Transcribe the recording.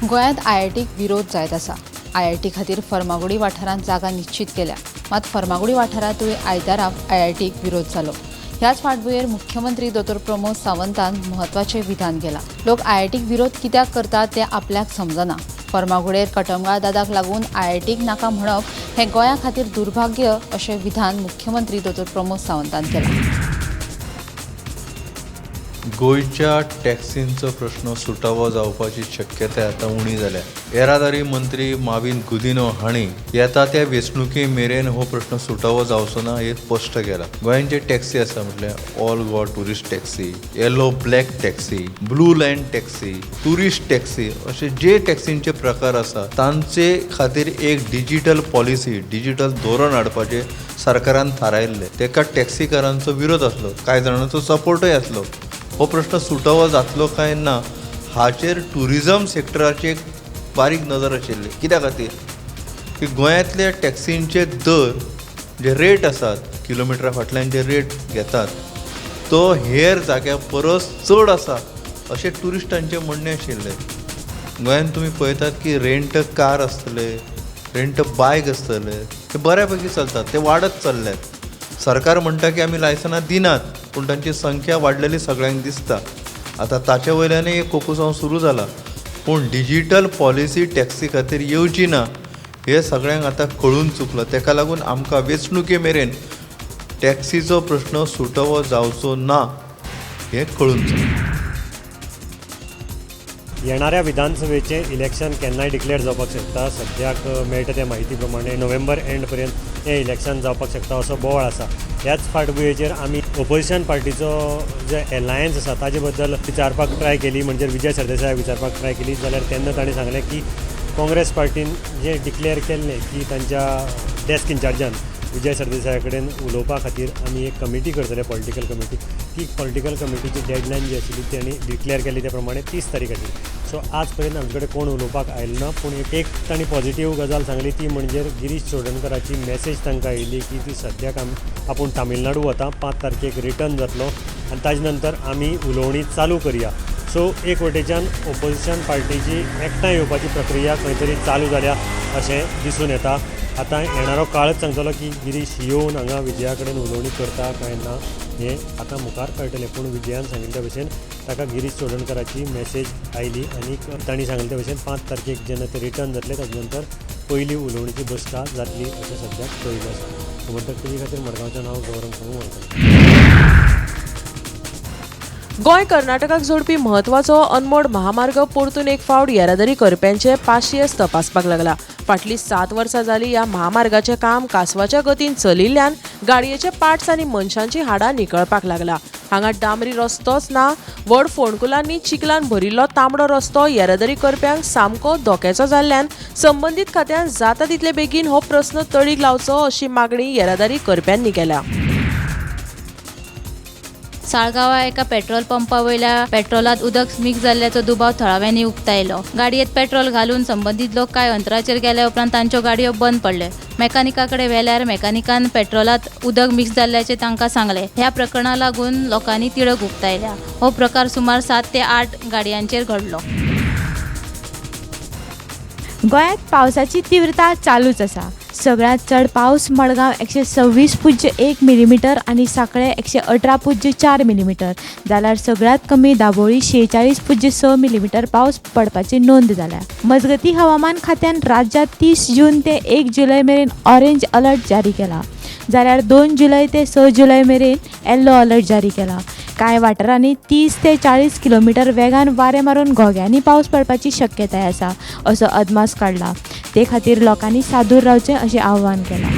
गोंयांत आयआयटीक विरोध जायत आसा. आयआयटी खातीर फर्मागुडी वाठारांत जागा निश्चीत केल्या, मात फर्मागुडी वाठारांतूय आयतारा आयआयटीक विरोध जालो. ह्याच फाटभुंयेर मुख्यमंत्री दोतोर प्रमोद सावंतान म्हत्वाचें विधान केलां. लोक आयआयटीक विरोध कित्याक करतात तें आपल्याक समजना. फर्मागुडेर कटमगाळ दादाक लागून आयआयटीक नाका म्हणप हें गोंया खातीर दुर्भाग्य अशें विधान मुख्यमंत्री दोतोर प्रमोद सावंतान केलां. गोंयच्या टॅक्सींचो प्रश्न सुटावो जावपाची शक्यताय आतां उणी जाल्या. येरादारी मंत्री माविन गुदिन्हो हांणी येता त्या वेंचणुके मेरेन हो प्रश्न सुटावो जावचो ना हें स्पश्ट केलां. गोंयांत जे टॅक्सी आसा म्हटल्यार all Goa tourist taxi, yellow black taxi, blue line taxi, tourist taxi अशे जे टॅक्सींचे प्रकार आसा तांचे खातीर एक डिजीटल पॉलिसी, डिजीटल धोरण हाडपाचें सरकारान थारायल्लें. तेका टॅक्सीकारांचो विरोध आसलो, कांय जाणांचो सपोर्टूय आसलो. हो प्रश्न सुटावो जातलो काय ना हाचेर ट्युरिजम सेक्टराची एक बारीक नजर आशिल्ली. कित्या खातीर की गोंयांतले टॅक्सींचे दर जे रेट आसात, किलोमिटरा फाटल्यान जे रेट घेतात तो हेर जाग्या परस चड आसा अशें ट्युरिस्टांचें म्हणणें आशिल्लें. गोंयांत तुमी पळयतात की रेंट कार आसतले, रेंट बायक आसतले, ते बऱ्या पैकी चलतात, ते वाडत चल्ल्यात. सरकार म्हणटा की आमी लायसनां दिनात, पूण तांची संख्या वाडलेली सगळ्यांक दिसता. आतां ताचे वयल्यानूय एक कोकुसांव सुरू जाला. पूण डिजीटल पॉलिसी टॅक्सी खातीर येवची ना हें सगळ्यांक आतां कळून चुकलां. तेका लागून आमकां वेंचणुके मेरेन टॅक्सीचो प्रश्न सुटावो जावचो ना हें कळून चुकलां. येणाऱ्या विधानसभेचें इलेक्शन केन्नाय डिक्लेअर जावपाक शकता. सद्याक मेळटा त्या म्हायती प्रमाणे नोव्हेंबर एंड पर्यंत हें इलेक्शन जावपाक शकता असो बोवाळ आसा. ह्याच फाटभुंयेचेर आमी ओपोजिशन पार्टीचो जे एलायन्स आसा ताजे बद्दल विचारपाक ट्राय केली, म्हणजे विजय सरदेसायाक विचारपाक ट्राय केली जाल्यार तेन्ना ताणें सांगलें की काँग्रेस पार्टीन जें डिक्लेअर केल्लें की तांच्या डेस्क इन्चार्जान विजय सरदेसाया कडेन उलोवपा खातीर आमी एक कमिटी करतले, पॉलिटिकल कमिटी. ती पॉलिटिकल कमिटीची डेडलायन जी आशिल्ली तांणी डिक्लेअर केल्ली त्या प्रमाणे 30 तारीख आशिल्ली. सो आज पर्यंत आमचे कडेन कोण उलोवपाक आयलो ना. पूण एक तांणी पॉझिटीव गजाल सांगली ती म्हणजे गिरीश चोडणकराची मॅसेज तांकां आयिल्ली की ती सद्याक आपूण तामिळनाडू वता, 5 तारखेक रिटर्न जातलो आनी ताजे नंतर आमी उलोवणी चालू करया. सो एक वटेच्यान ओपोजिशन पार्टीची एकठांय येवपाची प्रक्रिया खंय तरी चालू जाल्या अशें दिसून येता. आतां येणारो काळच सांगतलो की गिरीश येवन हांगा विजया कडेन उलोवणी करता काय ना हें आतां मुखार कळटलें. पूण विजयान सांगिल्ले त्या भशेन ताका गिरीश चोडणकराची मॅसेज आयली आनी तांणी सांगिल्ले त्या भशेन 5 तारखेक जेन्ना ते रिटर्न जातले ताजे नंतर पयली उलोवणीची बसका जातली अशें सद्याक कळिल्लें आसा. गोमंतक टीव्ही खातीर मडगांवचें नांव गौरव सांगू. गोंय कर्नाटकाक जोडपी म्हत्वाचो अनमोड महामार्ग परतून एक फावट येरादारी करप्यांचे पाशियेस तपासपाक लागला. फाटलीं 7 वर्सां जाली ह्या महामार्गाचें काम कासवाच्या गतीन चलिल्ल्यान गाडयेचे पार्ट्स आनी मनशांची हाडां निकळपाक लागला. हांगा डांबरी रस्तोच ना, व्हड फोंडकुलांनी चिखलान भरिल्लो तांबडो रस्तो येरादारी करप्यांक सामको धोक्याचो जाल्ल्यान संबंदीत खात्यान जाता तितले बेगीन हो प्रस्न तडीक लावचो अशी मागणी येरादारी करप्यांनी केल्या. साळगांवा एका पेट्रोल पंपा वयल्या पेट्रोलांत उदक मिक्स जाल्ल्याचो दुबाव थळाव्यांनी उक्तायलो. गाडयेंत पेट्रोल घालून संबंदीत लोक कांय अंतराचेर गेल्या उपरांत तांच्यो गाडयो बंद पडले. मेकानिका कडेन व्हेल्यार मेकानिकान पेट्रोलांत उदक मिक्स जाल्ल्याचें तांकां सांगलें. ह्या प्रकरणाक लागून लोकांनी तिडक उक्तायल्या. हो प्रकार सुमार 7 ते 8 गाडयांचेर घडलो. गोंयांत पावसाची तीव्रता चालूच आसा. सगळ्यांत चड पावस मडगांव 126.1 मिलीमिटर आनी सांखळे 118.4 मिलीमिटर जाल्यार सगळ्यांत कमी दाबोळी 46.6 मिलीमिटर पावस पडपाची नोंद जाल्या. मजगती हवामान खात्यान राज्यांत 30 जून ते 1 जुलय मेरेन ऑरेंज अलर्ट जारी केला, जाल्यार 2 जुलय ते 6 जुलय मेरेन येल्लो अलर्ट जारी केला. कांय वाठारांनी 30 ते 40 किलोमिटर वेगान वारें मारून घोग्यांनी पावस पडपाची शक्यताय आसा असो अदमास काडला. ते खातीर लोकांनी सादूर रावचें अशें आव्हान केलां.